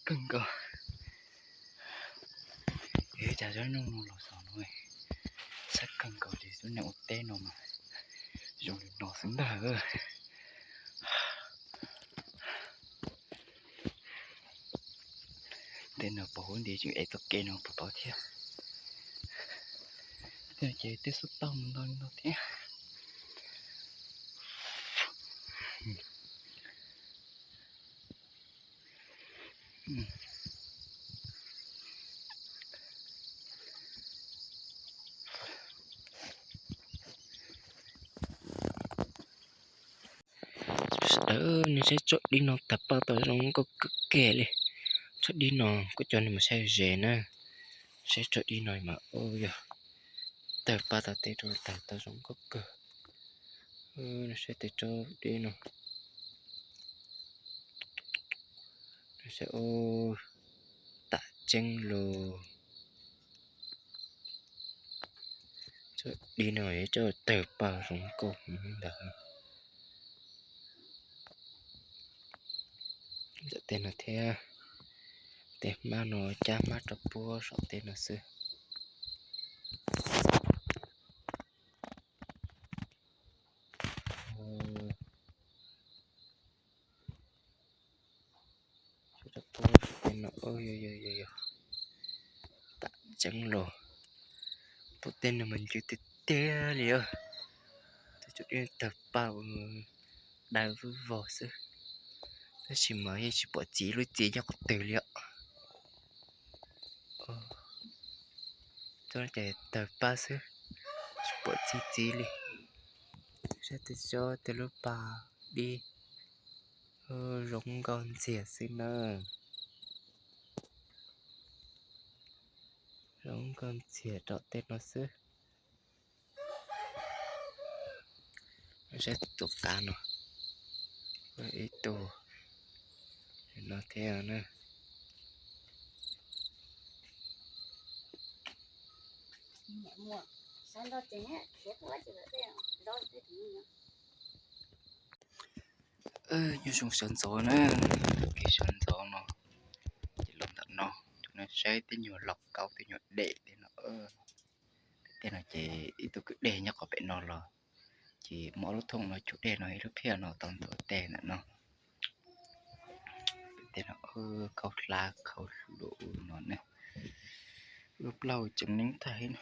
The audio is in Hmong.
Kawg nkaus. Ib cas zab nyooj no los xaus no, sab kawg nkaus li. Lub neej ua teb no mas zoo li no xwb ntag. Tej no pos huv nti tseem ev txoj kev no pos tod thiab. Tej ces tej xub tauj mus ntau li no thiab. Sawv daws, nej saib tsob dib no tawg paj tau zoo nkauj kawg kiag li. Tsob dib no kuv coj nej mus saib ze na. Saib tsob dib no mas yog tawg paj tau tej rau tawg tau zoo nkauj kawg. Saib tej tsob dib no. Saib, tam tseeb los. Tsob dib no yog tsob tawg paj zoo nkauj ntag. Ntawm tej no thiab, tej hmab no cab hmab rau puag saum tej no xwb. Tej no, yog yog yog, tam tseeb los. Pom tej no mas ncw tiag tiag li os. Tej tsob dib tawg paj daws vog vog xwb, tab sis mas yeej tsis pom txiv lub txiv nyob qhov twg li os. Tsob no ces tawg paj xwb, tsis pom txiv txiv li. Saib tej tsob tej lub pas dib zoo nkauj ntxiag xwb na. Zoo nkauj ntxiag rau tej no xwb. Saib tus qav no, ib tug no thiab na. Nyob zoo sawv ntxov na, kev sawv ntxov no ces los ntawm no, saib tej nyuag laus kaub tej nyuag dej tej no. Tej no ces ib tug kwj deg nyob qhov pem no los, ces muaj ob lub thooj no cug dej no ib lub phiaj no tau ntuav tej ntawm no. Tej no khaub hlab khaub hluas no ne, lub plaub tseem neeb tag no.